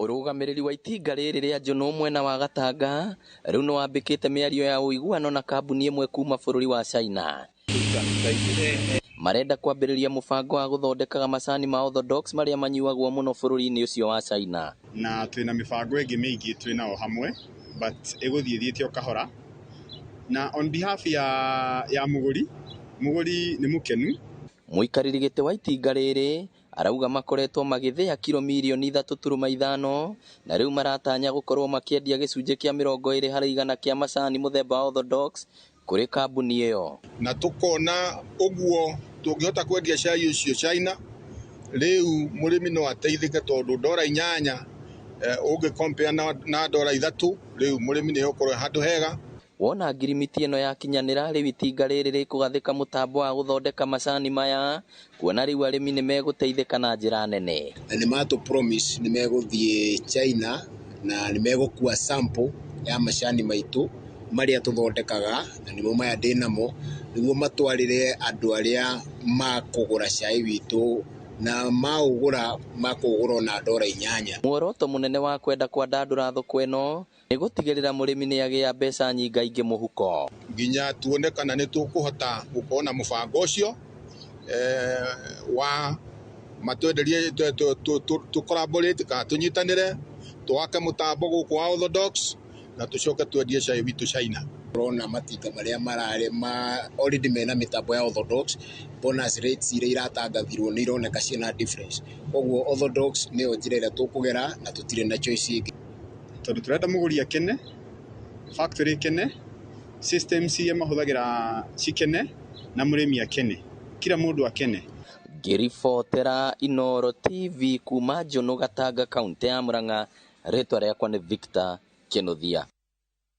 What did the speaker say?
Ũrũgamĩrĩri wa itinga rĩrĩ rĩa njũnũ mwena wa Gatanga rĩu nĩ wambĩkĩte mĩario ya ũiguano na kambuni ĩmwe kuma bũrũri wa China. Marenda kwambĩrĩria mũbango wa gũthondekaga macani ma Orthodox marĩa manyuagwo mũno bũrũri-inĩ ũcio wa China. Na twĩna mĩbango ĩngĩ mĩingĩ twĩ nao hamwe, but ĩgũthiĩ ĩthiĩte o kahora. Na on behalf ya mũgũri, mũgũri nĩ mũkenu. Mũikarĩri gĩtĩ wa itinga rĩrĩ arauga makoretwo magĩthĩa kiro mirioni 3.5 na rĩu maratanya gũkorwo makĩendia gĩcunjĩ kĩa 20% kĩa macani mũthemba wa Orthodox kũrĩ kambuni ĩyo. Na tũkona ũguo tũngĩhota kwendia cai ũcio China, rĩu mũrĩmi no ateithĩke tondũ $8 ũngĩ compare na $3, rĩu mũrĩmi nĩ egũkorwo handũ hega. Wona ngirimiti ĩno yakinyanĩra, rĩu itinga rĩrĩ rĩkũgathĩka mũtambo wa gũthondeka macani maya, kuona rĩu arĩmi nĩ megũteithĩka na njĩra nene. Na nĩ matũ promise nĩ megũthiĩ China na nĩ megũkua sample ya macani maitũ marĩa tũthondekaga, na nĩmo maya ndĩnamo, nĩguo matwarĩre andũ arĩa makũgũra cai witũ, na maũgũra makũgũra ona $8. Muoroto mũnene wa kwenda kwandandũra thoko ĩno nĩ gũtigĩrĩra mũrĩmi nĩ agĩa mbeca nyingaingĩ mũhuko. Nginya tuone kana nĩ tũkũhota gũkorwo na mũbango ũcio wa matwenderie tũ collaborate kana tũnyitanĩre twake mũtambo gũkũ wa Orthodox na tũcoke twendie cai witũ China. Ũrona matinga marĩa mararĩ ma already mena mĩtambo ya Orthodox, bonus rates iria iratangathirwo nĩ ironeka ciĩna difference. Koguo Orthodox nĩyo njĩra ĩrĩa tũkũgera na tũtirĩ na choice ĩngĩ. Tondũ tũrenda mũgũri akene, factory ĩkene, systems iria mahũthagĩra cikene, na mũrĩmi akene, kila mũndũ akene. Ngĩribotera Inooro TV kuma Njũnũ Gatanga, kaunti ya Murang'a, rĩtwa rĩakwa nĩ Victor Kinuthia.